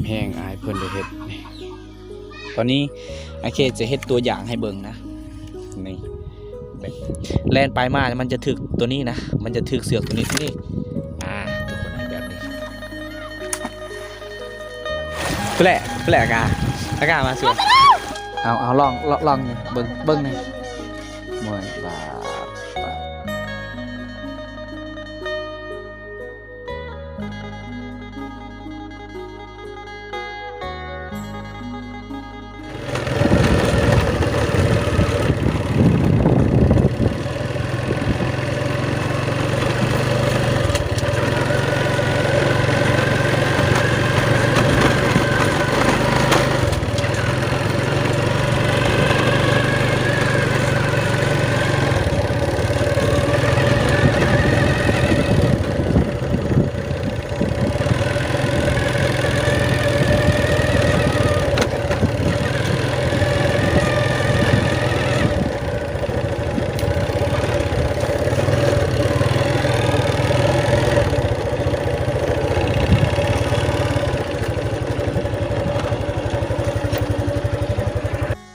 ແຮງ ອາຍເພິ່ນໄດ້ເຮັດ. ຕອນນີ້ອ້າຍເຄຈະເຮັດຕົວຢ່າງໃຫ້ເບິ່ງນະ. ນີ້ ແບບແລ່ນໄປມາ ມັນຈະຖືກຕົວນີ້ນະ, ມັນຈະຖືກເຊືອກຕົວນີ້ ຕົວນີ້. ອ່າ ທຸກຄົນໃຫ້ແບບນີ້. ແປະ ແປະ ອາກາ ອາກາມາສວນ. ເອົາ ເອົາ ລອງ ລອງ ລອງນີ້ ເບິ່ງ ເບິ່ງນີ້. ໂອ້ຍ ບາດ ບາດ.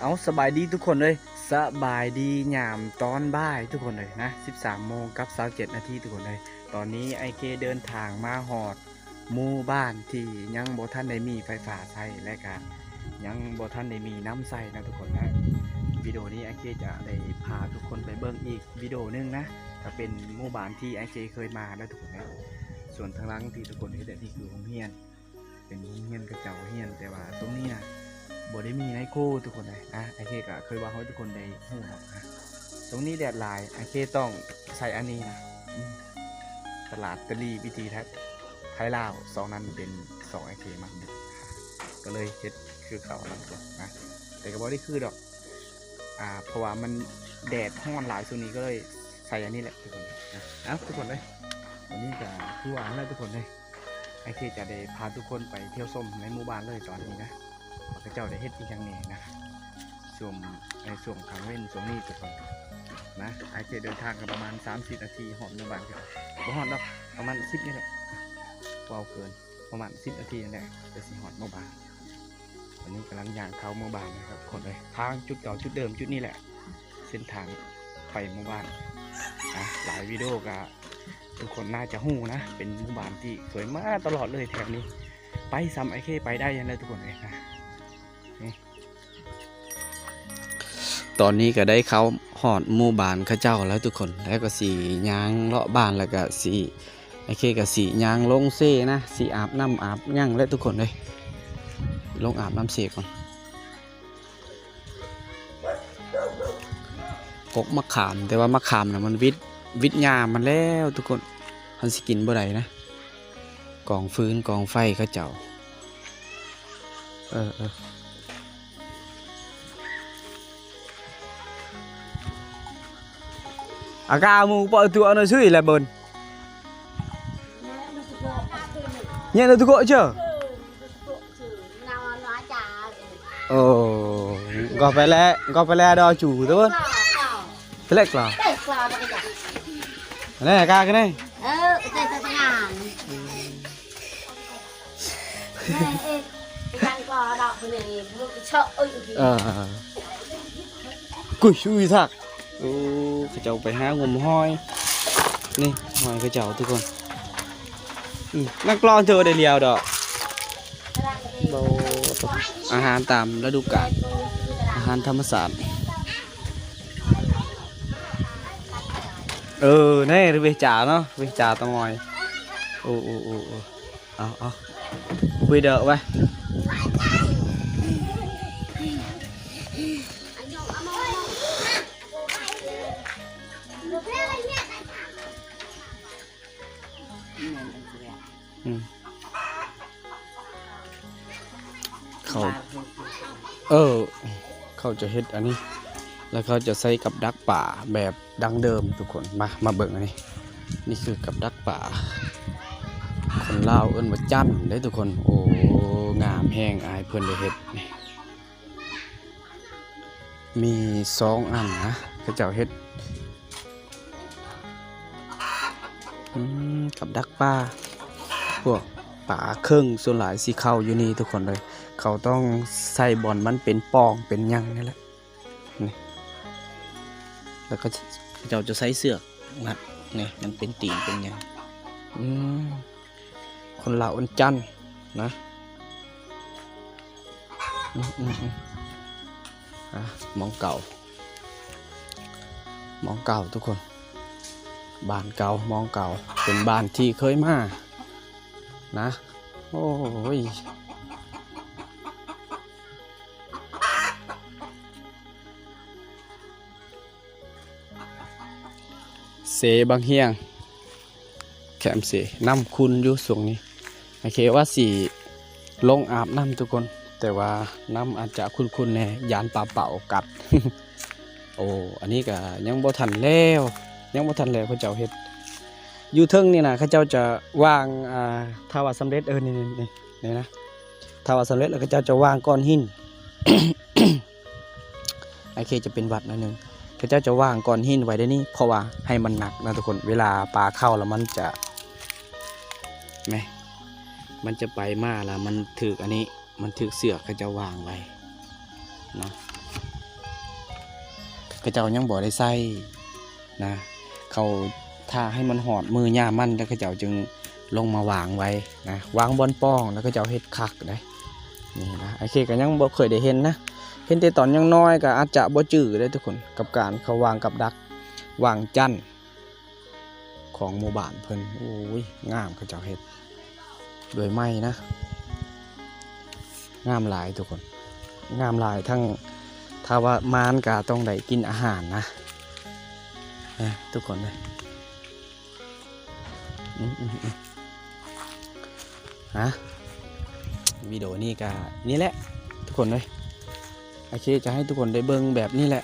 ເອົາ ສະບາຍດີທຸກຄົນເອີຍ. ສະບາຍດີຍາມຕອນບ່າຍທຸກຄົນເອີຍນະ, ສິບສາມໂມງກັບຊາວເຈັດນາທີທຸກຄົນເອີຍ. ຕອນນີ້ອ້າຍເຄເດີນທາງມາຮອດ ໝູ່ບ້ານທີ່ຍັງບໍ່ທັນໄດ້ມີໄຟຟ້າໃຊ້ ແລະກະຍັງບໍ່ທັນໄດ້ມີນ້ຳໃຊ້ນະທຸກຄົນນະ. ວິດີໂອນີ້ອ້າຍເຄຈະໄດ້ພາທຸກຄົນໄປເບິ່ງອີກວິດີໂອໜຶ່ງນະ, ກະເປັນໝູ່ບ້ານທີ່ອ້າຍເຄເຄີຍມານະທຸກຄົນນະ. ສ່ວນທາງຫຼັງທີ່ທຸກຄົນເຫັນນີ້ຄືໂຮງຮຽນ, ເປັນໂຮງຮຽນເຂົາເຈົ້າຮຽນ, ແຕ່ວ່າຊ່ວງນີ້ນະບໍ່ໄດ້ມີນາຍຄູທຸກຄົນເອີຍນະ. ອ້າຍເຄກະເຄີຍເວົ້າໃຫ້ທຸກຄົນໄດ້ຮູ້ດອກນະ, ຊ່ວງນີ້ແດດຫຼາຍ, ອ້າຍເຄຕ້ອງໃສ່ອັນນີ້ນະ. ອືມ ຕະຫຼາດຕະຫຼີ ວິຖີໄທ ໄທລາວ ສອງນັ້ນເປັນສອງອ້າຍເຄມັກເດີ ກະເລີຍເຮັດຄືເຂົານະທຸກຄົນນະ, ແຕ່ກະບໍ່ໄດ້ຄືດອກ ອ່າ ເພາະວ່າມັນແດດຮ້ອນຫຼາຍຊ່ວງນີ້ ກະເລີຍໃສ່ອັນນີ້ແຫຼະທຸກຄົນນະ. ເອົາ ທຸກຄົນເອີຍ ວັນນີ້ກະຄືວ່າຫັ້ນແຫຼະທຸກຄົນເອີຍ, ອ້າຍເຄຈະໄດ້ພາທຸກຄົນໄປທ່ຽວຊົມໃນໝູ່ບ້ານເລີຍຕອນນີ້ນະ. ເຂົາເຈົ້າໄດ້ເຮັດອີ່ຫຍັງແດ່ນະ ຊ່ວງ ໃນຊ່ວງກາງເວັນຊ່ວງນີ້ທຸກຄົນນະ. ອ້າຍເຄເດີນທາງກະປະມານສາມສິບນາທີຮອດໝູ່ບ້ານ, ບໍ່ຮອດດອກ ປະມານສິບນີ້ແຫຼະ, ເວົ້າເກີນ, ປະມານສິບນາທີນີ້ແຫຼະ ກະຊິຮອດໝູ່ບ້ານ. ຕອນນີ້ກຳລັງຍ່າງເຂົ້າໝູ່ບ້ານນະທຸກຄົນເອີຍ, ທາງຈຸດເກົ່າຈຸດເດີມຈຸດນີ້ແຫຼະ ເສັ້ນທາງໄປໝູ່ບ້ານ. ອ່າ ຫຼາຍວິດີໂອກະທຸກຄົນໜ້າຈະຮູ້ນະ, ເປັນໝູ່ບ້ານທີ່ເຄີຍມາຕະຫຼອດເລີຍແຖວນີ້, ໄປຊ່ຳອ້າຍເຄໄປໄດ້ຫັ້ນແຫຼະທຸກຄົນເອີຍນະ. ຕອນນີ້ກະໄດ້ເຂົ້າຮອດໝູ່ບ້ານເຂົາເຈົ້າແລ້ວທຸກຄົນ, ແລ້ວກະຊິຍ່າງເລາະບ້ານ ແລ້ວກະຊິ ອ້າຍເຄກະຊິຍ່າງລົງເຊນະ, ຊິອາບນ້ຳອາບຫຍັງແຫຼະທຸກຄົນເອີຍ, ລົງອາບນ້ຳເຊກ່ອນ. ກົກໝາກຂາມ, ແຕ່ວ່າໝາກຂາມນະມັນຫວິດ ຫວິດຫຍ້າມັນແລ້ວທຸກຄົນ, ມັນຊິກິນບໍ່ໄດ້ນະ. ກອງຟືນກອງໄຟເຂົາເຈົ້າ. ເອີ ເອີ. ອາກາໝູ່ປອຍຕົວເນາະ ຊຸຍແລະເບິ່ນ. ເຍນະຕຸໂກະເຈີ. ໂອ້ ກໍໄປແລ ກໍໄປແລດອກຈູຕົວ. ເປັນເລັກລະ ເປັນເລັກລະ. ແລະກາກະເນ. ເອີ ແຕ່ງານ. ເອີ ກຸ້ຍຊຸຍຊັກ. ໂອ້ ເຂົາເຈົ້າໄປຫາງົມຫອຍ. ນີ້ຫອຍເຂົາເຈົ້າທຸກຄົນ. ອືມ ນັກລອງເຈີໄດ້ຫຼຽວດອກ. ບໍ່ ອາຫານຕາມລະດູການ ອາຫານທຳມະຊາດ. ເອີ ແນ່ ເວຈາເນາະ ເວຈາຕະງອຍ. ໂອ້ ໂອ້ ໂອ້ ໂອ້. ເອົາ ເອົາ ຄຸຍເດີໄວ້. ອືມ ເຂົາ ເອີ ເຂົາຈະເຮັດອັນນີ້ ແລ້ວເຂົາຈະໃສ່ກັບດັກປາແບບ ດັ້ງເດີມທຸກຄົນ. ມາ ມາເບິ່ງອັນນີ້ ນີ້ຄືກັບດັກປາ ຄົນລາວເອີ້ນວ່າຈັນເດ້ທຸກຄົນ. ໂອ້ ງາມແຮງ ອ້າຍເພິ່ນໄດ້ເຮັດ ມີສອງອັນນະ ເຂົາເຈົ້າເຮັດ. ອືມ ກັບດັກປາ ພວກ ປາເຄິ່ງສ່ວນຫຼາຍຊິເຂົ້າຢູ່ນີ້ທຸກຄົນເອີຍ. ເຂົາຕ້ອງໃສ່ບ່ອນມັນເປັນປ່ອງເປັນຫຍັງນີ້ແຫຼະ ນີ້ ແລ້ວກໍເຂົາເຈົ້າຈະໃສ່ເຊືອກມັດ ນີ້ ມັນເປັນຕີນເປັນຫຍັງ. ອືມ ຄົນລາວວັນຈັນນະ. ອືມໆໆ ອ່າ ໝ່ອງເກົ່າ ໝ່ອງເກົ່າທຸກຄົນ ບ້ານເກົ່າ ໝ່ອງເກົ່າ ເປັນບ້ານທີ່ເຄີຍມານະ. ໂອ້ຍ ເຊບັ້ງຮຽງ ແຄມເຊ ນ້ຳຂຸ່ນຢູ່ຊ່ວງນີ້. ໂອເຄ ວ່າຊິລົງອາບນ້ຳທຸກຄົນ ແຕ່ວ່ານ້ຳອາດຈະຂຸ່ນໆແດ່ ຢ້ານປາເປົ້າກັດ. ໂອ້ ອັນນີ້ກະຍັງບໍ່ທັນແລ້ວ ຍັງບໍ່ທັນແລ້ວ ເຂົາເຈົ້າເຮັດຢູ່ເທິງນີ້ນະ ເຂົາເຈົ້າຈະວາງ ອ່າ ຖ້າວ່າສຳເລັດ ເອີ ນີ້ ນີ້ ນີ້ນະ ຖ້າວ່າສຳເລັດແລ້ວ ເຂົາເຈົ້າຈະວາງກ້ອນຫີນ ໂອເຄ ຈະເປັນຫວັດໜ້ອຍໜຶ່ງ ເຂົາເຈົ້າຈະວາງກ້ອນຫີນໄວ້ໃນນີ້ ເພາະວ່າໃຫ້ມັນໜັກນະທຸກຄົນ ເວລາປາເຂົ້າແລ້ວມັນຈະ ແມ ມັນຈະໄປມາແລ້ວມັນຖືກອັນນີ້ ມັນຖືກເຊືອກເຂົາເຈົ້າວາງໄວ້ເນາະ ເຂົາເຈົ້າຍັງບໍ່ໄດ້ໃຊ້ ນະ ເຂົາຖ້າໃຫ້ມັນຮອດມື້ຍາມມັນ ແລ້ວເຂົາເຈົ້າຈຶ່ງລົງມາວາງໄວ້ນະ ວາງບ່ອນປ່ອງ ແລ້ວເຂົາເຈົ້າເຮັດຄັກເດ້. ນີ້ນະ ອ້າຍເຄກະຍັງບໍ່ເຄີຍໄດ້ເຫັນນະ ເຫັນແຕ່ຕອນຍັງນ້ອຍ ກະອາດຈະບໍ່ຈື່ເດ້ທຸກຄົນ ກັບການເຂົາວາງກັບດັກ ວາງຈັນ ຂອງໝູ່ບ້ານເພິ່ນ. ໂອ້ຍ ງາມ ເຂົາເຈົ້າເຮັດດ້ວຍໄມ້ນະ ງາມຫຼາຍທຸກຄົນ ງາມຫຼາຍ. ທັງ ຖ້າວ່າມານກະຕ້ອງໄດ້ກິນອາຫານນະ ນະ ທຸກຄົນເອີຍ. ອືມ ອືມ ອືມ ຮະ ວິດີໂອນີ້ກະນີ້ແຫຼະທຸກຄົນເອີຍ ໂອເຄ ຈະໃຫ້ທຸກຄົນໄດ້ເບິ່ງແບບນີ້ແຫຼະ.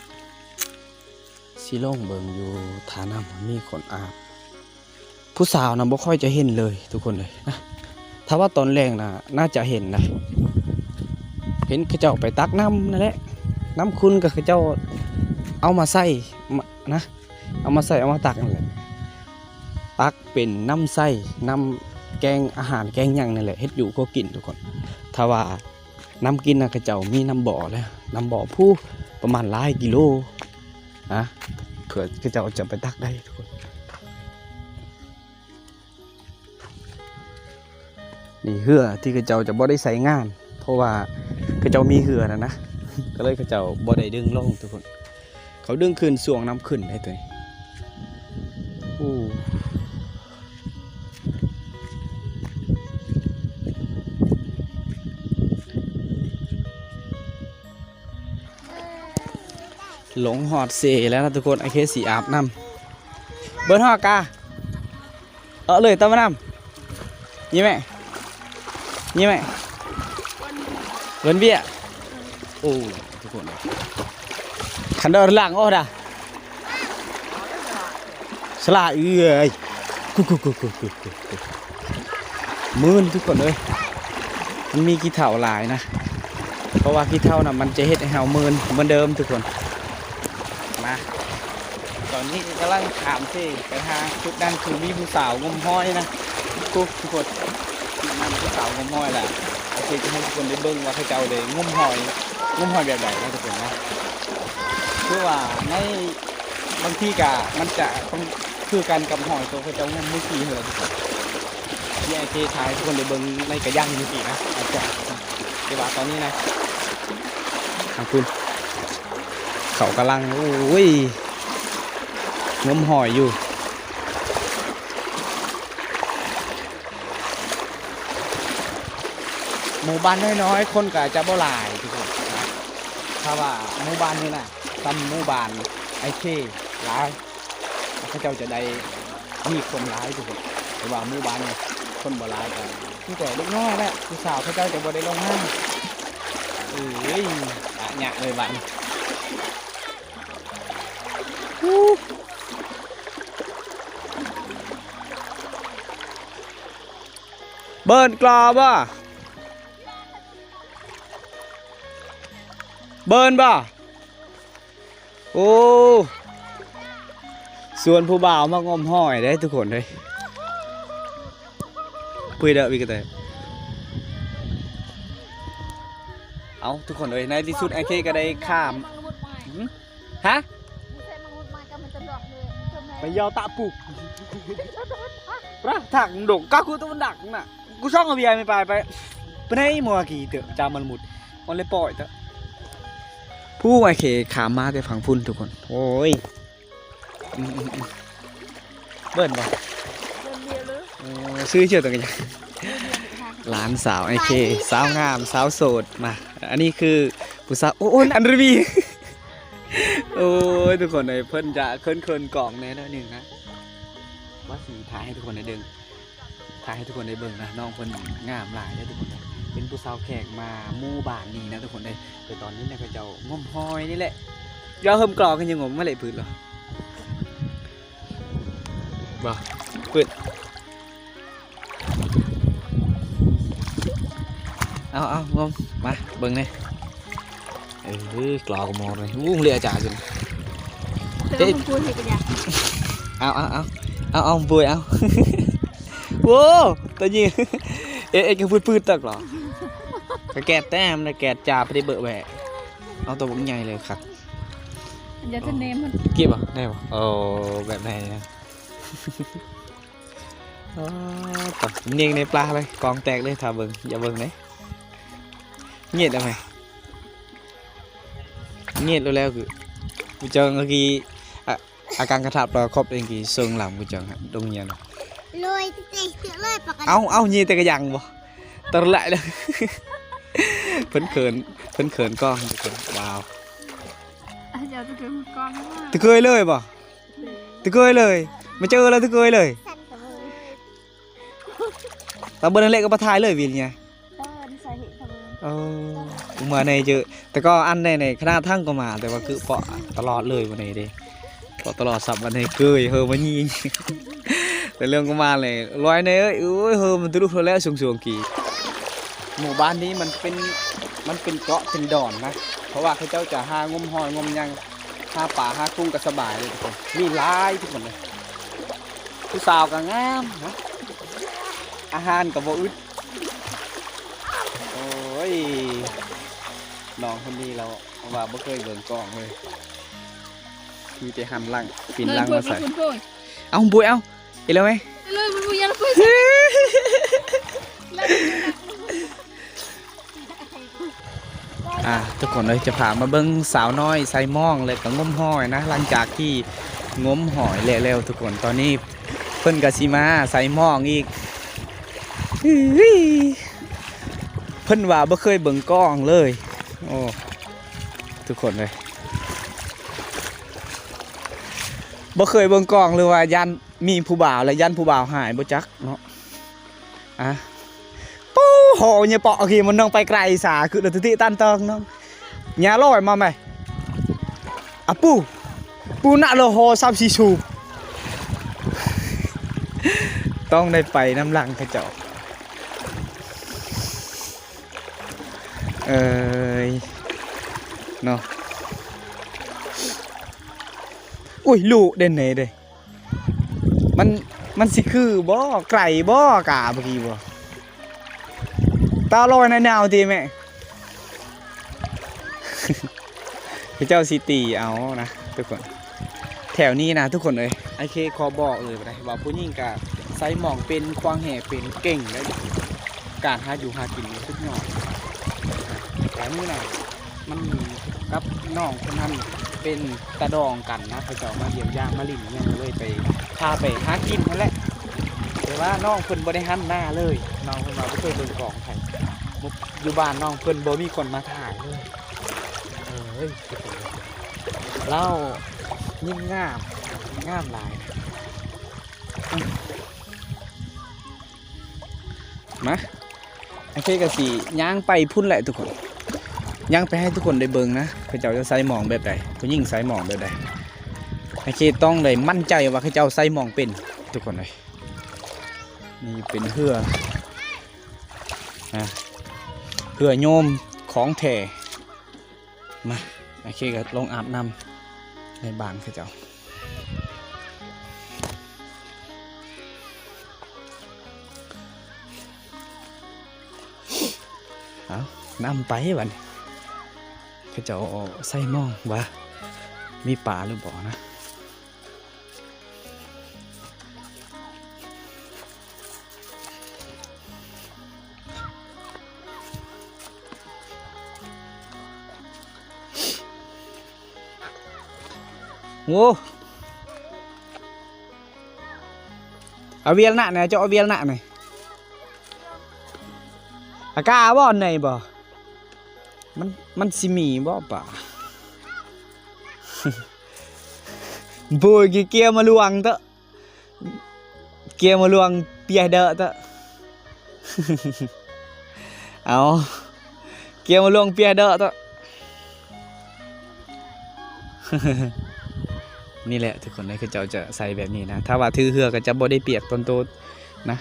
ຊິລອງເບິ່ງຢູ່ທ່ານ້ຳ ມີຄົນອາບ ຜູ້ສາວນະບໍ່ຄ່ອຍຈະເຫັນເລີຍທຸກຄົນເອີຍນະ. ຖ້າວ່າຕອນແລງນະ ໜ້າຈະເຫັນນະ ເຫັນເຂົາເຈົ້າໄປຕັກນ້ຳນັ້ນແຫຼະ ນ້ຳຂຸ່ນກໍເຂົາເຈົ້າເອົາມາໃສ່ ມາ ນະ ເອົາມາໃສ່ ເອົາມາຕັກນັ້ນແຫຼະ ຕັກເປັນນ້ຳໃຊ້ ນ້ຳແກງອາຫານແກງຫຍັງນັ້ນແຫຼະ ເຮັດຢູ່ຄົວກິນທຸກຄົນ. ຖ້າວ່າ ນ້ຳກິນນະ ເຂົາເຈົ້າມີນ້ຳບໍ່ແລ້ວ ນ້ຳບໍ່ພູ້ ປະມານຫຼາຍກິໂລນະ ເພື່ອເຂົາເຈົ້າຈະໄປຕັກໄດ້ທຸກຄົນ. ນີ້ເຮືອທີ່ເຂົາເຈົ້າຈະບໍ່ໄດ້ໃຊ້ງານ ເພາະວ່າເຂົາເຈົ້າມີເຮືອນະນະ ກໍເລີຍເຂົາເຈົ້າບໍ່ໄດ້ດຶງລົງທຸກຄົນ. ເຂົາດຶງຂຶ້ນຊ່ວງນ້ຳຂຶ້ນໄດ໋ໂຕນີ້. ໂອ້ ລົງຮອດເຊແລ້ວນະທຸກຄົນ. ໂອເຄ ຊິອາບນ້ຳ ເບິ່ງຮອດກະ ເອີ ເລີຍຕາມມານຳ ນີ້ແມ່ ນີ້ແມ່ ເວັນເວຍ. ໂອ້ ທຸກຄົນ ຄັນເດີນຫຼັງອອກດາ ສະຫຼາເອື້ອຍ ກຸ ກຸ ກຸ ມື່ນທຸກຄົນເອີຍ. ມັນມີຂີ້ເຖົ້າຫຼາຍນະ ເພາະວ່າຂີ້ເຖົ້ານະ ມັນຈະເຮັດໃຫ້ເຮົາມື່ນເໝືອນເດີມທຸກຄົນ. ມາ ຕອນນີ້ກຳລັງຂ້າມເຊໄປຫາຈຸດນັ້ນ ຄືມີຜູ້ສາວງົມຫອຍນະ ທຸກຄົນ. ຈຸດນັ້ນຜູ້ສາວງົມຫອຍແຫຼະ ໂອເຄ ຈະໃຫ້ທຸກຄົນໄດ້ເບິ່ງວ່າເຂົາເຈົ້າໄດ້ງົມຫອຍ ງົມຫອຍແບບໃດນະທຸກຄົນນະ. ຄືວ່າໃນ ບາງທີກະມັນຈະຕ້ອງຄືກັນກັບຫອຍໂຕເຂົາເຈົ້າງົມມື້ກີ້ຫັ້ນແຫຼະທຸກຄົນ. ນີ້ ໂອເຄ ຖ້າໃຫ້ທຸກຄົນໄດ້ເບິ່ງໃນກະຍັງມື້ກີ້ນະ ອາດຈະ ແຕ່ວ່າຕອນນີ້ນະ ທາງພຸ້ນ ເຂົາກຳລັງ ໂອ້ຍ ງົມຫອຍຢູ່. ໝູ່ບ້ານນ້ອຍໆ ຄົນກໍຈະບໍ່ຫຼາຍທຸກຄົນນະ. ຖ້າວ່າໝູ່ບ້ານນີ້ນະ ສ່ຳໝູ່ບ້ານອ້າຍເຄຫຼາຍ ເຂົາເຈົ້າຈະໄດ້ມີຄົນຫຼາຍທຸກຄົນ. ແຕ່ວ່າໝູ່ບ້ານນີ້ຄົນບໍ່ຫຼາຍ ກໍມີແຕ່ເດັກນ້ອຍແຫຼະ ຜູ້ສາວເຂົາເຈົ້າຈະບໍ່ໄດ້ລົງມາ. ເອີຍ ອາຍະເລີຍບາດນີ້. ເບິ່ນກລາບໍ່? ເບິ່ນບໍ່? ໂອ້ ຊວນຜູ້ບ່າວມາງົມຫອຍເດ້ທຸກຄົນເດ້. ປຸ້ຍເດີ ວິກເຕີ ເອົາ ທຸກຄົນເອີຍ ໃນທີ່ສຸດອ້າຍເຄກໍໄດ້ຂ້າມ ຫຶ? ຮະ? ໄປເຍົາຕະປຸກ ປະທາງດົງກາກູຕະວັນດັກນະ ກູຊ່ອງເອົາເບຍໄປ ໄປ ໄປໃນມົວກີເຕີ ຈາມັນໝຸດ ມັນເລີຍປ່ອຍເຕີ ຜູ້ອ້າຍເຄຂ້າມມາແຕ່ຝັ່ງພຸ້ນທຸກຄົນ ໂອ້ຍ ອືມໆໆ ເບິ່ນບໍ່? ເບິ່ນດຽວເລີຍ ໂອ້ ຊື້ເຈົ້າຕົວກັນ ຫຼານສາວອ້າຍເຄ ສາວງາມ ສາວໂສດ ມາ ອັນນີ້ຄືຜູ້ສາວ ໂອ້ ອັນລະວີ ໂອ້ຍ ທຸກຄົນເອີຍ ເພິ່ນຈະເຂີນໆກ້ອງແດ່ໜ້ອຍໜຶ່ງນະ ວ່າຊິຖ່າຍໃຫ້ທຸກຄົນໄດ້ເບິ່ງ ຖ່າຍໃຫ້ທຸກຄົນໄດ້ເບິ່ງນະ ນ້ອງເພິ່ນງາມຫຼາຍເດ້ທຸກຄົນເອີຍ ເປັນຜູ້ສາວແຂກມາໝູ່ບ້ານນີ້ນະທຸກຄົນເອີຍ ແຕ່ຕອນນີ້ນະ ເຂົາເຈົ້າງົມຫອຍນີ້ແຫຼະ ຢ່າເຫິມກອງກັນ ຍັງງົມມາເລະພືດເລີຍ ບໍ່ ປຶດ ເອົາໆ ງົມ ມາເບິ່ງແດ່ ເອີ ກລອກໝໍເລີຍ ວຸ້ງເລອາຈານ ເອີ ເອົາໆໆ ເອົາໆໆ ເອົາໆ ບຸຍ ເອົາ ໂອ້ ຕົວນີ້ ເອ ເອ ກະຟືດໆ ຕັກຫຼໍ ກະແກດແຕ້ມ ກະແກດຈາ ໄປໄດ້ເບີແບະ ເອົາຕົວບັກໃຫຍ່ເລີຍຄັກ ຢ່າຈະເນມມັນ ກີບບໍ່ ໄດ້ບໍ່? ໂອ້ ແບບໃດນະ? ອໍ ເນງໃນປາເລີຍ ກອງແຕກເລີຍ ຖ້າເບິ່ງ ຢ່າເບິ່ງເດ້ ເງີດເອົາໄປ ເງີດແລ້ວ ແລ້ວຄື ກູເຈີງກີ ອາ ອາການກະທາບຕໍ່ຄອບເອງກີ ເຊິ່ງລຳກູເຈີງ ດົງຍຽນ ໂລຍເຕະເຕະເລີຍ ປະກະຕິ ເອົາ ເອົາ ເງີດແຕ່ກະຍັງບໍ່ ຕະຫຼາຍເລີຍ ເພິ່ນເຂີນ ເພິ່ນເຂີນກ້ອງ ທຸກຄົນ ວ້າວ ອາ ເຈົ້າຕະເຄີຍໝົດກ້ອງ ຕະເຄີຍເລີຍບໍ່? ຕະເຄີຍເລີຍ ມາເຈີແລ້ວຕະເຄີຍເລີຍ ຕາເບິ່ນເລັກກໍບໍ່ຖ່າຍເລີຍວິນຍາ ເອີ ນິໄສເຫັນຕາເບິ່ນ ເອີ ເມື່ອໃນເຈີ ແຕ່ກໍອັນໃດໃນຂະໜາດທັງກໍມາ ແຕ່ວ່າຄືເປາະຕະຫຼອດເລີຍມື້ນີ້ເດ້ ເປາະຕະຫຼອດສັບອັນໃດເກີຍເຮີມາຍິງ ແຕ່ເລື່ອງກໍມາເລີຍ ລອຍໃນເອີຍ ໂອ້ຍ ເຮີມາຕະລຸເທົ່າແລ້ວ ສູງໆກີ ໝູ່ບ້ານນີ້ມັນເປັນ ມັນເປັນເກາະເປັນດອນນະ ເພາະວ່າເຂົາເຈົ້າຈະຫາງົມຫອຍງົມຫຍັງ ຫາປາຫາກຸ້ງກໍສະບາຍເລີຍທຸກຄົນ ມີຫຼາຍທຸກຄົນເລີຍ ຜູ້ສາວກໍງາມເນາະ ອາຫານກໍບໍ່ອຶດ ໂອ້ຍ ນ້ອງຄົນນີ້ລາວວ່າບໍ່ເຄີຍເບິ່ງກ້ອງເລີຍ ມີແຕ່ຫັນຫຼັງ ປິ່ນຫຼັງມາໃສ່ ເອົາ ບຸຍ ເອົາ ເອີ ເລີຍ ມັນບໍ່ຢາກໄປໃສ່ ອ່າ ທຸກຄົນເອີຍ ຈະພາມາເບິ່ງສາວນ້ອຍໃສ່ໝອງ ແລະກໍງົມຫອຍນະ ຫຼັງຈາກທີ່ງົມຫອຍແລ້ວ ແລ້ວທຸກຄົນ ຕອນນີ້ເພິ່ນກໍຊິມາໃສ່ໝອງອີກ ເພິ່ນວ່າບໍ່ເຄີຍເບິ່ງກ້ອງເລີຍ ໂອ້ ທຸກຄົນເອີຍ ບໍ່ເຄີຍເບິ່ງກ້ອງ ຫຼືວ່າຢ້ານ ມີຜູ້ບ່າວແລ້ວຢ້ານຜູ້ບ່າວຫາຍບໍ່ຈັກເນາະ ອາ ປູ ຫໍຍາປອກ ໂອເຄ ມັນນ້ອງໄປໄກສາ ຄືລະຕິຕິຕັນຕອງນ້ອງ ຍາລອຍມາແມ ອາ ປູ ປູນະລະຫໍສາມສີ່ສູບ ຕ້ອງໄດ້ໄປນຳຫຼັງເຂົາເຈົ້າ ເອີຍ ເນາະ ອຸ້ຍ ລູກເດັ່ນເດ້ ມັນ ມັນຊິຄືບໍ່? ໄກບໍ່? ກາເມື່ອກີ້ບໍ່? ຕາລອຍນາຍນາວຕິແມ່? ເຂົາເຈົ້າຊິຕີເອົານະທຸກຄົນ. ແຖວນີ້ນະທຸກຄົນເອີຍ ອ້າຍເຄຂໍບອກເລີຍວ່າ ຜູ້ຍິງກະໃສ່ໝອງເປັນ ຂວາງແຫເປັນ ເກັ່ງເດ້. ການຫາຢູ່ຫາກິນນີ້ສຸດຍອດ. ແຕ່ມື້ນັ້ນ ມັນກັບນ້ອງຄົນນັ້ນເປັນຕາດອງກັນນະ ເຂົາເຈົ້າມາຢ້ຽມຢາມມາຫຼິ້ນຫຍັງ ກໍເລີຍໄປ ພາໄປຫາກິນຫັ້ນແຫຼະ. ແຕ່ວ່ານ້ອງເພິ່ນບໍ່ໄດ້ຫັນໜ້າເລີຍ ນ້ອງເພິ່ນວ່າບໍ່ເຄີຍເບິ່ງກອງໃຜ ຢູ່ບ້ານນ້ອງເພິ່ນບໍ່ມີຄົນມາຖ່າຍເລີຍ. ເອີຍ ລາວຍິງງາມ ງາມຫຼາຍ. ມາ ໂອເຄ ກໍຊິຍ່າງໄປພຸ້ນແຫຼະທຸກຄົນ ຍ່າງໄປໃຫ້ທຸກຄົນໄດ້ເບິ່ງນະ ເຂົາເຈົ້າຈະໃສ່ໝອງແບບໃດ ຜູ້ຍິງໃສ່ໝອງແບບໃດ. ໂອເຄ ຕ້ອງໄດ້ໝັ້ນໃຈວ່າເຂົາເຈົ້າໃສ່ໝອງເປັນທຸກຄົນເອີຍ. ນີ້ເປັນເຮືອ ນະ ເຮືອໂຍມຂອງແທ້. ມາ ໂອເຄ ກໍລົງອາບນ້ຳໃນບ້ານເຂົາເຈົ້າ. ເອົາ ນຳໄປບັດນີ້ ເຂົາເຈົ້າໃສ່ມອງວ່າມີປາຫຼືບໍ່ນະ. ໂອ້ ເອົາວຽລນະແດ່ ເຈົ້າເອົາວຽລນະແດ່. ອາກາບ່ອນໃນບໍ່? ມັນ ມັນຊິມີບໍ່ປາ? ໂບຍ ກຽມາລວງເຕາະ ກຽມາລວງປຽເດາະເຕາະ. ເອົາ ກຽມາລວງປຽເດາະເຕາະ. ນີ້ແຫຼະທຸກຄົນເອີຍ ເຂົາເຈົ້າຈະໃສ່ແບບນີ້ນະ. ຖ້າວ່າຖືເຮືອກໍຈະບໍ່ໄດ້ປຽກຕົນໂຕນະ.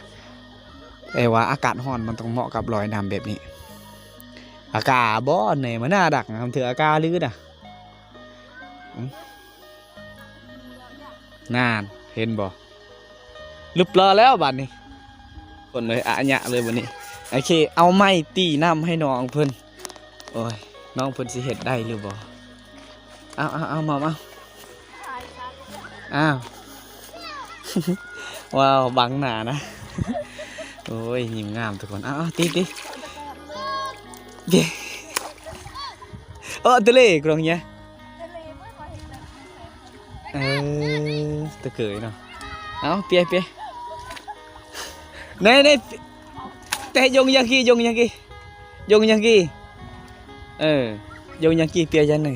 ແຕ່ວ່າອາກາດຮ້ອນມັນຕ້ອງເໝາະກັບລອຍນ້ຳແບບນີ້. ອາກາບໍ່ແນ່ມາໜ້າດັກນະ ເທື່ອອາກາລືນະ. ອືມ ນັ້ນ ເຫັນບໍ່? ລຶບລໍແລ້ວບາດນີ້ ຄົນເອີຍ ອະຍະເລີຍບາດນີ້. ໂອເຄ ເອົາໄມ້ຕີນ້ຳໃຫ້ນ້ອງເພິ່ນ. ໂອ້ຍ ນ້ອງເພິ່ນຊິເຮັດໄດ້ຫຼືບໍ່? ເອົາ ເອົາ ເອົາ ມອມ ເອົາ. ອ້າວ ວ້າວ ບັງໜ້ານະ. ໂອ້ຍ ຍິ້ມງາມທຸກຄົນ. ເອົາ ເອົາ ຕີ ຕີ ເຢ້. ເອີ ຕະເລກຣອງເຍ. ເອີ ຕະເກີຍເນາະ. ເອົາ ເປຍ ເປຍ ເນ ເນ. ແຕ່ຢົງຢາກີ ຢົງຢາກີ ຢົງຢາກີ. ເອີ ຢົງຢາກີ ເປຍຢ່າງໜຶ່ງ.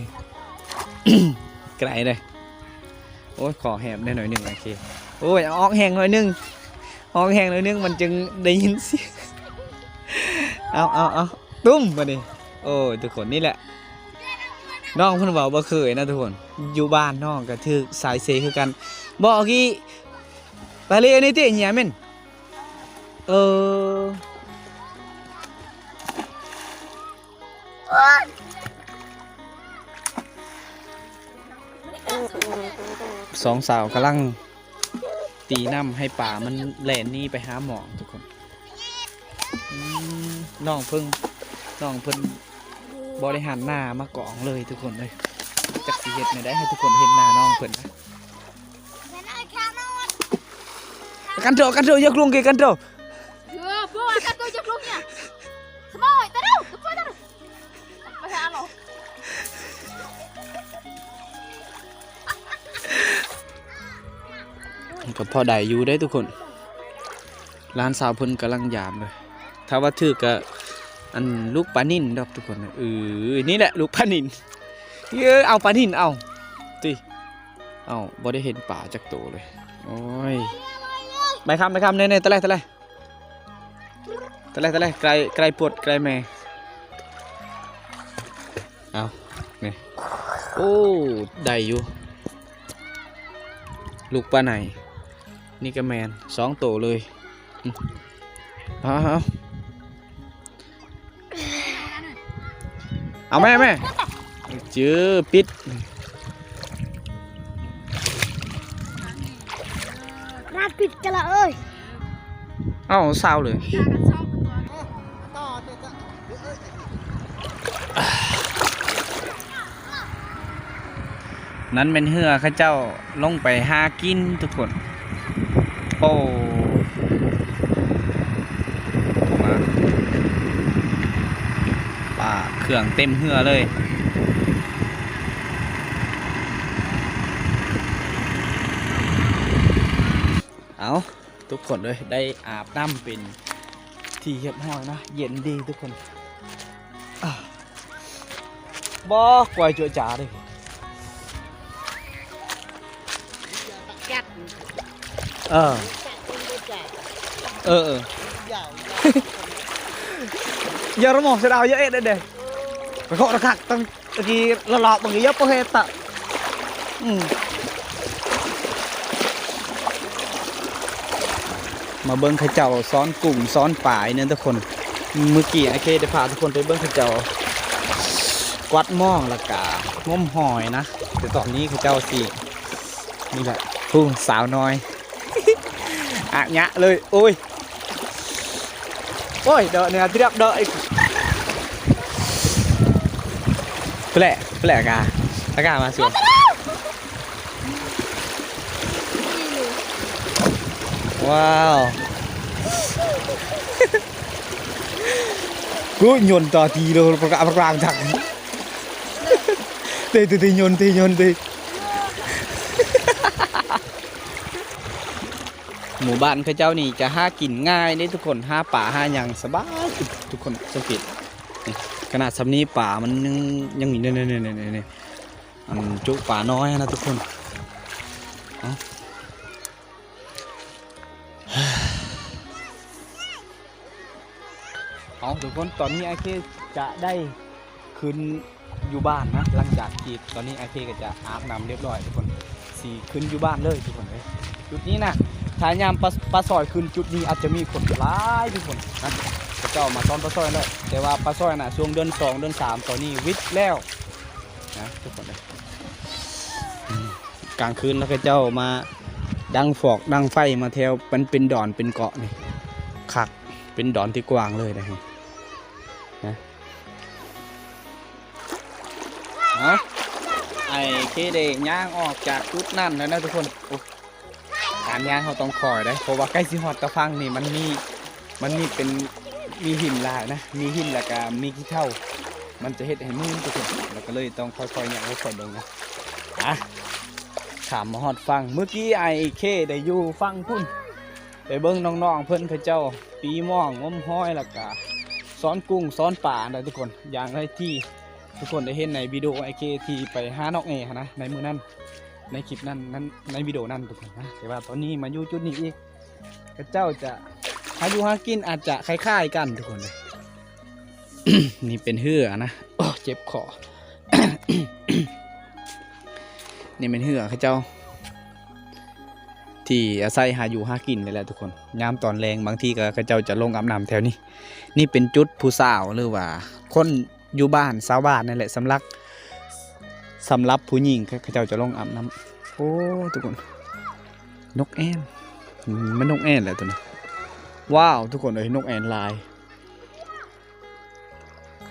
ໄກເດ້. ໂອ້ຍ ຂໍແຫບແດ່ໜ້ອຍໜຶ່ງ. ໂອເຄ. ໂອ້ຍ ອອກແຮງໜ້ອຍໜຶ່ງ ອອກແຮງໜ້ອຍໜຶ່ງ ມັນຈຶ່ງໄດ້ຍິນສຽງ. ເອົາ ເອົາ ເອົາ ຕຸ້ມບາດນີ້. ໂອ້ຍ ທຸກຄົນ ນີ້ແຫຼະ ນ້ອງເພິ່ນເວົ້າບໍ່ເຄີຍນະທຸກຄົນ. ຢູ່ບ້ານນ້ອງກໍຖືກສາຍເຊຄືກັນ. ບໍ່ກີ້ ຕາເລນີ້ຕິ ເຫຍແມ່ນ. ເອີ ສອງສາວກຳລັງຕີນ້ຳໃຫ້ປາມັນແລ່ນໜີໄປຫາໝອງທຸກຄົນ. ອືມ ນ້ອງເພິ່ນ ນ້ອງເພິ່ນບໍ່ໄດ້ຫັນໜ້າມາກ້ອງເລີຍທຸກຄົນເອີຍ. ຈັກຊິເຮັດແນວໃດໃຫ້ທຸກຄົນເຫັນໜ້ານ້ອງເພິ່ນນະ. ກັນໂຕ ກັນໂຕ ຢ່າກລຸງກີ ກັນໂຕ.ມັນກໍພໍໄດ້ຢູ່ເດ້ທຸກຄົນ. ຫຼານສາວເພິ່ນກຳລັງຢາມເລີຍ. ຖ້າວ່າຖືກກະ ອັນ ລູກປານິນດອກທຸກຄົນ. ເອີ ນີ້ແຫຼະລູກປານິນ. ເອີ ເອົາປານິນ ເອົາ ຕິ ເອົາ ບໍ່ໄດ້ເຫັນປາຈັກໂຕເລີຍ. ໂອ້ຍ ໄປຄຳ ໄປຄຳ ແນ່ໆ ຕະແລ ຕະແລ. ຕະແລ ຕະແລ ໄກ່ ໄກ່ປົດ ໄກ່ແມ່. ເອົາ ນີ້ ໂອ້ ໄດ້ຢູ່ ລູກປາໄນ. ນີ້ກໍແມ່ນ ສອງໂຕເລີຍ. ອືມ ເອົາ ເອົາ ເອົາ ເອົາແມ່ ແມ່ ຈື່ ປິດ ລາດປິດກະລະເອີຍ. ເອົາ ຊາວເລີຍ. ນັ້ນແມ່ນເຮືອເຂົາເຈົ້າລົງໄປຫາກິນທຸກຄົນ. ໂອ້ ມາ ປາເຄື່ອງເຕັມເຮືອເລີຍ. ເອົາ ທຸກຄົນເອີຍ ໄດ້ອາບນ້ຳເປັນທີ່ຮຽບຮ້ອຍນະ ເຢັນດີທຸກຄົນ. ອາ ບໍ່ ກວາຍຈົວຈາເດ້. ເອີ ເອີ ເອີ ຢ່າລະໝໍສະດາວ ຢ່າເອັດເດ້ ໄປເຄາະລະຄັກຕັ້ງ ຕະກີ້ລະລອບເມື່ອກີ້ຢ່າປະເພດຕະ ອືມ ມາເບິ່ງເຂົາເຈົ້າຊ້ອນກຸ້ງຊ້ອນປາຢູ່ເນາະທຸກຄົນ. ມື້ກີ້ອ້າຍເຄໄດ້ພາທຸກຄົນໄປເບິ່ງເຂົາເຈົ້າກວາດມອງ ແລ້ວກະງົມຫອຍນະ ແຕ່ຕອນນີ້ເຂົາເຈົ້າຊິ ນີ້ແຫຼະ ຜູ້ສາວນ້ອຍ ອະຍະເລີຍ ໂອ້ຍ ໂອ້ຍ ເດາະເໜືອຕຽບເດາະອີກ. Plek, plek ka. Taka masuk. Wow. Ku nyon ta ti lo perkak perkak tak. Te te te nyon te nyon te. ໝູ່ບ້ານເຂົາເຈົ້ານີ້ຈະຫາກິນງ່າຍເດ້ທຸກຄົນ ຫາປາຫາຫຍັງສະບາຍ ທຸກຄົນສັງເກດ ນີ້ ຂະໜາດສ່ຳນີ້ປາມັນຍັງ ຍັງມີ ນີ້ໆໆໆ ອັນຈຸປານ້ອຍຫັ້ນນະທຸກຄົນ ເອົາ ເອົາ ທຸກຄົນ ຕອນນີ້ອ້າຍເຄຈະໄດ້ຂຶ້ນຢູ່ບ້ານນະ ຫຼັງຈາກທີ່ຕອນນີ້ອ້າຍເຄກໍຈະອາບນ້ຳລຽບຮ້ອຍທຸກຄົນ ຊິຂຶ້ນຢູ່ບ້ານເລີຍທຸກຄົນເອີຍ ຈຸດນີ້ນະ ຖ້າຍາມປາ ປາຊອຍຂຶ້ນຈຸດນີ້ອາດຈະມີຄົນຫຼາຍທຸກຄົນນະ ເຂົາເຈົ້າມາຊ້ອນປາຊອຍແລ້ວ ແຕ່ວ່າປາຊອຍນະ ຊ່ວງເດືອນສອງເດືອນສາມຕອນນີ້ວິດແລ້ວນະທຸກຄົນເອີຍ ອືມ ກາງຄືນແລ້ວເຂົາເຈົ້າມາດັງຟອກດັງໄຟມາແຖວ ມັນເປັນດອນເປັນເກາະນີ້ ຄັກ ເປັນດອນທີ່ກວ້າງເລີຍນະ ນະ ເອົາ ອ້າຍເຄໄດ້ຍ່າງອອກຈາກຈຸດນັ້ນແລ້ວນະທຸກຄົນ ໂອ້ ການຍ່າງເຮົາຕ້ອງຄ່ອຍເດ້ ເພາະວ່າໃກ້ຊິຮອດຕາຝັ່ງນີ້ ມັນມີ ມັນມີເປັນ ມີຫີນຫຼາຍນະ ມີຫີນແລ້ວກະມີຂີ້ເຖ້າ ມັນຈະເຮັດໃຫ້ມື່ນທຸກຄົນ ແລ້ວກໍເລີຍຕ້ອງຄ່ອຍໆຍ່າງ ຄ່ອຍໆເບິ່ງນະ ອາ ຂ້າມມາຮອດຝັ່ງ ເມື່ອກີ້ອ້າຍເຄໄດ້ຢູ່ຝັ່ງພຸ້ນ ໄປເບິ່ງນ້ອງໆເພິ່ນເຂົາເຈົ້າຕີມ່ອງ ງົມຫອຍ ແລ້ວກະຊ້ອນກຸ້ງຊ້ອນປານະທຸກຄົນ ຢ່າງໃດທີ່ທຸກຄົນໄດ້ເຫັນໃນວິດີໂອອ້າຍເຄທີ່ໄປຫານ້ອງແອຫັ້ນນະ ໃນມື້ນັ້ນ ໃນຄລິບນັ້ນ ນັ້ນ ໃນວິດີໂອນັ້ນທຸກຄົນນະ ແຕ່ວ່າຕອນນີ້ມາຢູ່ຈຸດນີ້ອີກ ເຂົາເຈົ້າຈະຫາຢູ່ຫາກິນອາດຈະຄ້າຍໆກັນທຸກຄົນເອີຍ ນີ້ເປັນເຮືອນະ ໂອ້ ເຈັບຄໍ ນີ້ແມ່ນເຮືອເຂົາເຈົ້າ ທີ່ອາໄສຫາຢູ່ຫາກິນນີ້ແຫຼະທຸກຄົນ ຍາມຕອນແລງບາງທີກໍເຂົາເຈົ້າຈະລົງອາບນ້ຳແຖວນີ້ ນີ້ເປັນຈຸດຜູ້ສາວ ຫຼືວ່າຄົນຢູ່ບ້ານ ຊາວບ້ານນີ້ແຫຼະ ສຳລັບ ສຳລັບຜູ້ຍິງ ເຂົາເຈົ້າຈະລົງອາບນ້ຳ ໂອ້ ທຸກຄົນ ນົກແອ່ນ ອືມ ແມ່ນນົກແອ່ນແຫຼະໂຕນີ້ ວ້າວ ທຸກຄົນເອີຍ ນົກແອ່ນຫຼາຍ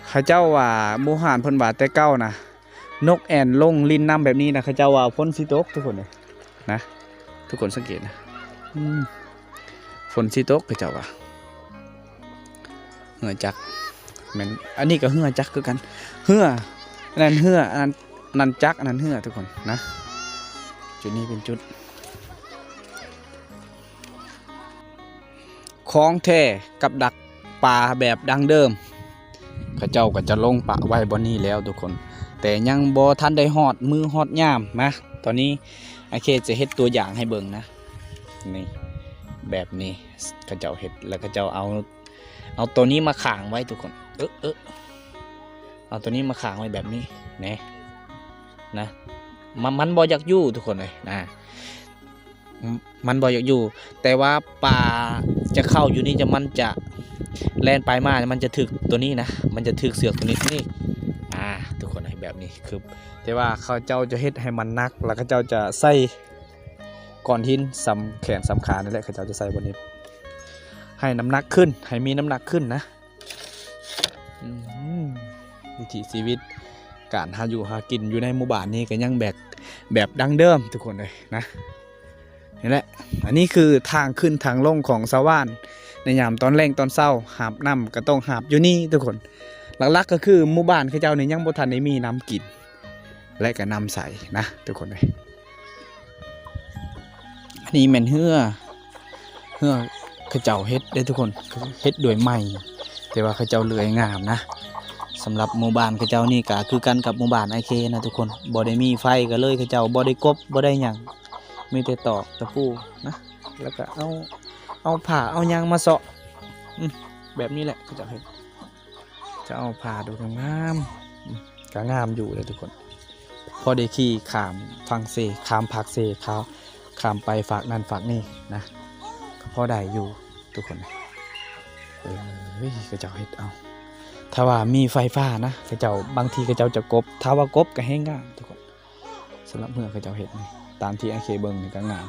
ເຂົາເຈົ້າວ່າ ບູຮານເພິ່ນວ່າແຕ່ເກົ່ານະ ນົກແອ່ນລົງຫຼິ້ນນ້ຳແບບນີ້ນະ ເຂົາເຈົ້າວ່າຝົນຊິຕົກທຸກຄົນເອີຍ ນະ ທຸກຄົນສັງເກດນະ ອືມ ຝົນຊິຕົກ ເຂົາເຈົ້າວ່າ ເຮືອຈັກ ແມ່ນ ອັນນີ້ກໍເຮືອຈັກຄືກັນ ເຮືອ ອັນນັ້ນເຮືອ ອັນນັ້ນ ອັນນັ້ນຈັກ ອັນນັ້ນເຮືອ ທຸກຄົນນະ ຈຸດນີ້ເປັນຈຸດ ຂອງແທ້ກັບດັກປາແບບດັ້ງເດີມ ເຂົາເຈົ້າກໍຈະລົງປະໄວ້ບ່ອນນີ້ແລ້ວທຸກຄົນ ແຕ່ຍັງບໍ່ທັນໄດ້ຮອດມື້ຮອດຍາມນະ ຕອນນີ້ອ້າຍເຄຈະເຮັດຕົວຢ່າງໃຫ້ເບິ່ງນະ ນີ້ ແບບນີ້ ເຂົາເຈົ້າເຮັດ ແລ້ວເຂົາເຈົ້າເອົາ ເອົາໂຕນີ້ມາຂາງໄວ້ທຸກຄົນ ເອີ ເອີ ເອົາໂຕນີ້ມາຂາງໄວ້ແບບນີ້ ແນ່ ນະ ມັນ ມັນບໍ່ຢາກຢູ່ທຸກຄົນເອີຍ ນະ ມັນບໍ່ຢາກຢູ່ ແຕ່ວ່າປາຈະເຂົ້າຢູ່ນີ້ ຈະ ມັນຈະແລ່ນໄປມາ ມັນຈະຖືກໂຕນີ້ນະ ມັນຈະຖືກເຊືອກໂຕນີ້ ນີ້ ອາ ທຸກຄົນເອີຍ ແບບນີ້ຄື ແຕ່ວ່າເຂົາເຈົ້າຈະເຮັດໃຫ້ມັນໜັກ ແລ້ວເຂົາເຈົ້າຈະໃສ່ກ້ອນຫີນ ສ່ຳແຂນສ່ຳຂານີ້ແຫຼະ ເຂົາເຈົ້າຈະໃສ່ບ່ອນນີ້ ໃຫ້ນ້ຳໜັກຂຶ້ນ ໃຫ້ມີນ້ຳໜັກຂຶ້ນນະ ອືມ ວິຖີຊີວິດ ການຫາຢູ່ຫາກິນຢູ່ໃນໝູ່ບ້ານນີ້ກໍຍັງແບບ ແບບດັ້ງເດີມທຸກຄົນເອີຍນະ ນີ້ແຫຼະ ອັນນີ້ຄືທາງຂຶ້ນທາງລົງຂອງຊາວບ້ານ ໃນຍາມຕອນແລງຕອນເຊົ້າ ຫາບນ້ຳກໍຕ້ອງຫາບຢູ່ນີ້ທຸກຄົນ ຫຼັກໆກໍຄືໝູ່ບ້ານເຂົາເຈົ້ານີ້ຍັງບໍ່ທັນໄດ້ມີນ້ຳກິນ ແລະກໍນ້ຳໃສນະທຸກຄົນເອີຍ ອັນນີ້ແມ່ນເຮືອ ເຮືອເຂົາເຈົ້າເຮັດເດ້ທຸກຄົນ ເຮັດດ້ວຍໄມ້ ແຕ່ວ່າເຂົາເຈົ້າເລື່ອຍງາມນະ ສຳລັບໝູ່ບ້ານເຂົາເຈົ້ານີ້ກໍຄືກັນກັບໝູ່ບ້ານອ້າຍເຄນະທຸກຄົນ ບໍ່ໄດ້ມີໄຟກໍເລີຍ ເຂົາເຈົ້າບໍ່ໄດ້ກົບ ບໍ່ໄດ້ຫຍັງ ມີແຕ່ຕອກຕະປູນະ ແລ້ວກໍເອົາ ເອົາຜ້າເອົາຫຍັງມາເຊາະ ອືມ ແບບນີ້ແຫຼະເຂົາເຈົ້າເຮັດ ຈະເອົາຜ້າດູງາມໆ ອືມ ກໍງາມຢູ່ເດ້ທຸກຄົນ ພໍໄດ້ຂີ່ຂ້າມຝັ່ງເຊ ຂ້າມຟາກເຊ ຂ້າມ ຂ້າມໄປຟາກນັ້ນຟາກນີ້ນະ ກໍພໍໄດ້ຢູ່ທຸກຄົນ ເອີຍ ເຂົາເຈົ້າເຮັດເອົາ ຖ້າວ່າມີໄຟຟ້ານະ ເຂົາເຈົ້າ ບາງທີເຂົາເຈົ້າຈະກົບ ຖ້າວ່າກົບກໍແຮງງາມທຸກຄົນ ສຳລັບເຮືອເຂົາເຈົ້າເຮັດນີ້ ຕາມທີ່ອ້າຍເຄເບິ່ງນີ້ກໍງາມ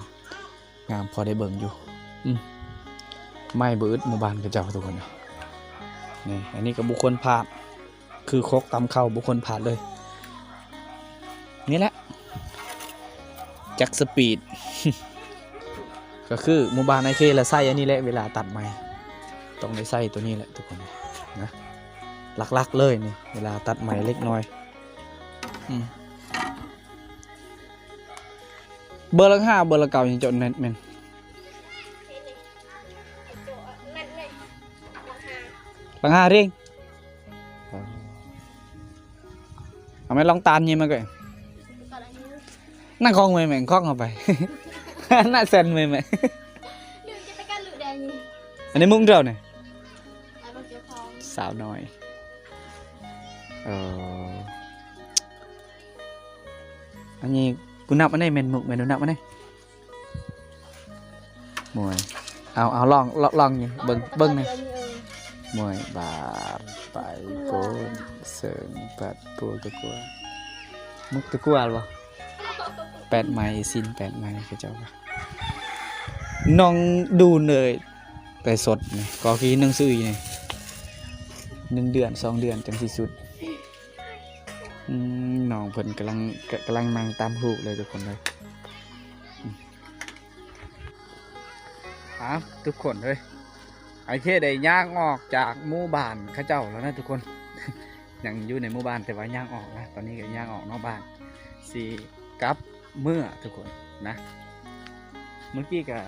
ງາມພໍໄດ້ເບິ່ງຢູ່ ອືມ ໄມ້ບໍ່ອຶດໝູ່ບ້ານເຂົາເຈົ້າທຸກຄົນ ນີ້ ອັນນີ້ກໍບໍ່ຄວນພາດ ຄືຄົກຕຳເຂົ້າບໍ່ຄວນພາດເລີຍ ນີ້ແຫຼະ ຈັກສະປີດ ກໍຄືໝູ່ບ້ານອ້າຍເຄລະໃຊ້ອັນນີ້ແຫຼະ ເວລາຕັດໄມ້ ຕ້ອງໄດ້ໃຊ້ໂຕນີ້ແຫຼະທຸກຄົນນະ ຫຼັກໆເລີຍນີ້ ເວລາຕັດໄມ້ເລັກນ້ອຍ. ອືມ ເບີລະຫ້າ ເບີລະເກົ້າ ຍັງຈະແໜ້ນແມ່ນ ຫຼັງຫ້າເດ້ງ. ເອົາແມ່ນລອງຕານຍິງມາກ່ອນ ນັ່ງຂອງເມຍແມ່ງຂອງເອົາໄປ ໜ້າແຊນເມຍແມ່ງ ອັນນີ້ມຸ້ງເຈົ້ານີ້ ສາວນ້ອຍ ເອີ ອັນນີ້ກູນັບອັນນີ້ແມ່ນມຸກແມ່ນດູນັບອັນນີ້ ມວຍ ເອົາ ເອົາລອງ ລອງ ລອງນີ້ເບິ່ງ ເບິ່ງນີ້ ມວຍບາດໄປໂກນເສີງບັດໂປຕະກົວ ມຸກຕະກົວບໍ່ ແປດໄມ້ ຊິນແປດໄມ້ ເຂົາເຈົ້າວ່າ ນ້ອງດູເລີຍ ໄລສົດນີ້ ກໍຄືໜັງສືນີ້ ໜຶ່ງເດືອນ ສອງເດືອນ ຈັ່ງຊິສຸດ. ອືມ ນ້ອງເພິ່ນກຳລັງ ກຳລັງນັ່ງຕຳຫູກເລີຍທຸກຄົນເລີຍ. ອາ ທຸກຄົນເອີຍ ອ້າຍເຄໄດ້ຍ່າງອອກຈາກໝູ່ບ້ານເຂົາເຈົ້າແລ້ວນະທຸກຄົນ ຍັງຢູ່ໃນໝູ່ບ້ານ ແຕ່ວ່າຍ່າງອອກນະ ຕອນນີ້ກໍຍ່າງອອກນອກບ້ານ ຊິກັບເມືອທຸກຄົນນະ. ເມື່ອກີ້ກໍ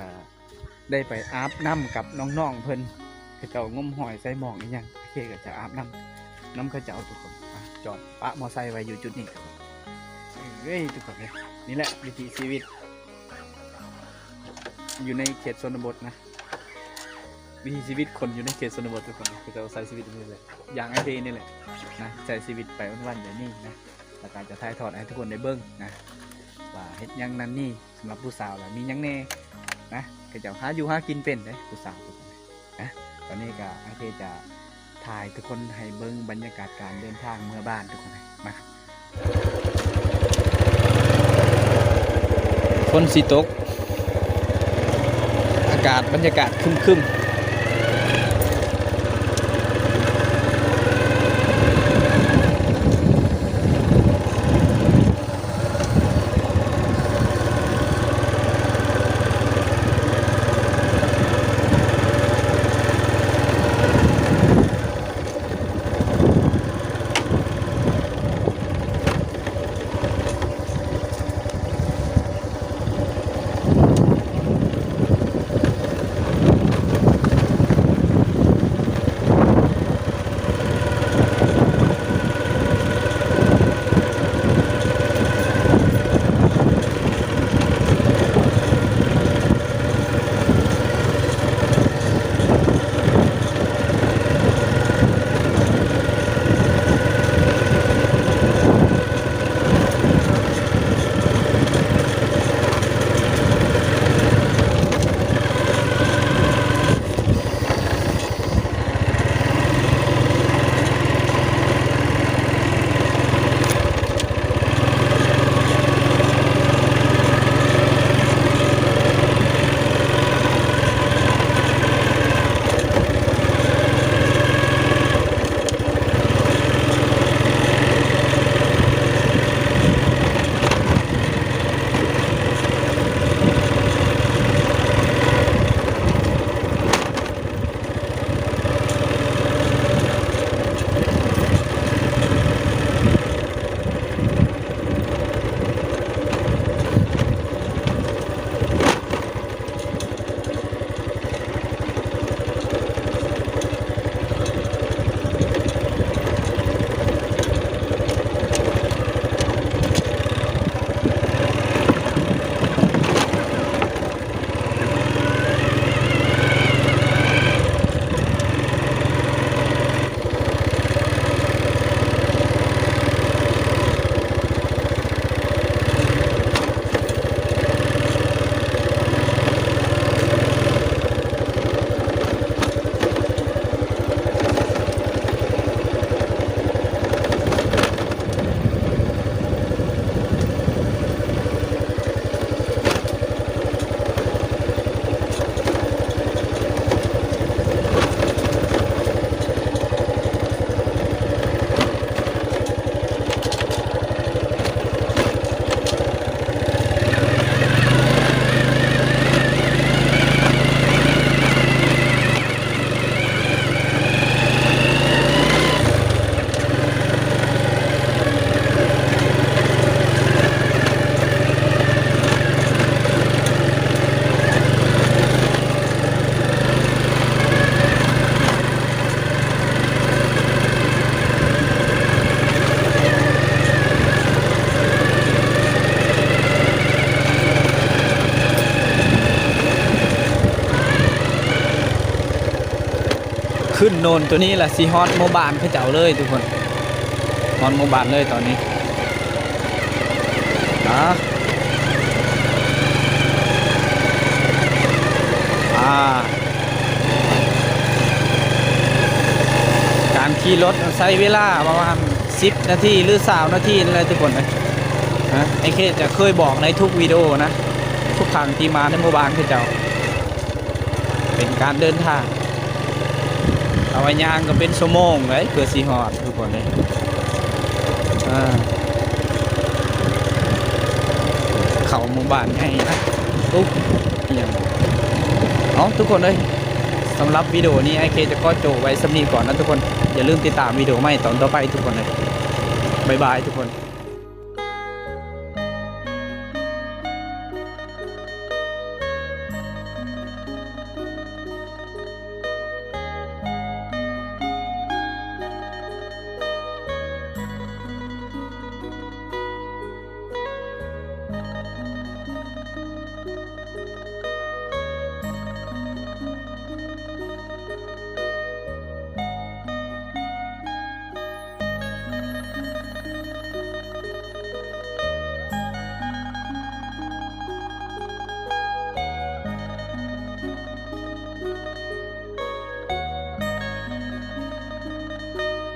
ໄດ້ໄປອາບນ້ຳກັບນ້ອງໆເພິ່ນ ເຂົາເຈົ້າງົມຫອຍໃສ່ໝອງອີ່ຫຍັງ ໂອເຄ ກໍຈະອາບນ້ຳນຳເຂົາເຈົ້າທຸກຄົນ. ອາ ຈອດປະມໍໄຊໄວ້ຢູ່ຈຸດນີ້ທຸກຄົນເອີຍ ທຸກຄົນເອີຍ ນີ້ແຫຼະວິຖີຊີວິດຢູ່ໃນເຂດຊົນນະບົດນະ ວິຖີຊີວິດຄົນຢູ່ໃນເຂດຊົນນະບົດທຸກຄົນ ເຂົາເຈົ້າໃຊ້ຊີວິດແບບນີ້ແຫຼະ ຢ່າງອ້າຍເຄນີ້ແຫຼະນະ ໃຊ້ຊີວິດໄປວັນໆແບບນີ້ນະ ແລ້ວກໍຈະຖ່າຍທອດໃຫ້ທຸກຄົນໄດ້ເບິ່ງນະ ວ່າເຮັດຫຍັງນັ້ນນີ້. ສຳລັບຜູ້ສາວລະມີຫຍັງແດ່ນະ ເຂົາເຈົ້າຫາຢູ່ຫາກິນເປັນເດ້ຜູ້ສາວນະ. ຕອນນີ້ກະອ້າຍເຄຈະຖ່າຍທຸກຄົນໃຫ້ເບິ່ງບັນຍາກາດການເດີນທາງເມືອບ້ານທຸກຄົນ ມາ ຝົນຊິຕົກ ອາກາດ ບັນຍາກາດຄຶ້ມໆ. ເ ຂຶ້ນໂນນຕົວນີ້ລະ ຊິຮອດໝູ່ບ້ານເຂົາເຈົ້າເລີຍທຸກຄົນ, ຮອດໝູ່ບ້ານເລີຍຕອນນີ້. ອາ ອາ ການຂີ່ລົດໃຊ້ເວລາປະມານສິບນາທີ ຫຼື ຊາວນາທີນີ້ແຫຼະທຸກຄົນເອີຍ. ນະ ໄອ້ເຄຈະເຄີຍບອກໃນທຸກວິດີໂອນະ, ທຸກຄັ້ງທີ່ມາໃນໝູ່ບ້ານເຂົາເຈົ້າ ເປັນການເດີນທາງ ເອົາວ່າຍ່າງກໍເປັນຊົ່ວໂມງເລີຍ ເພື່ອຊິຮອດທຸກຄົນເອີຍ. ເຂົ້າໝູ່ບ້ານໃຫຍ່ນະ. ອຸ ເອົ້າ ທຸກຄົນເອີຍ, ສຳລັບວິດີໂອນີ້ ໄອ້ເຄຈະຂໍໂຈະໄວ້ສ່ຳນີ້ກ່ອນນະທຸກຄົນ. ຢ່າລືມຕິດຕາມວິດີໂອໃໝ່ຕອນຕໍ່ໄປທຸກຄົນເອີຍ. ບາຍບາຍທຸກຄົນ.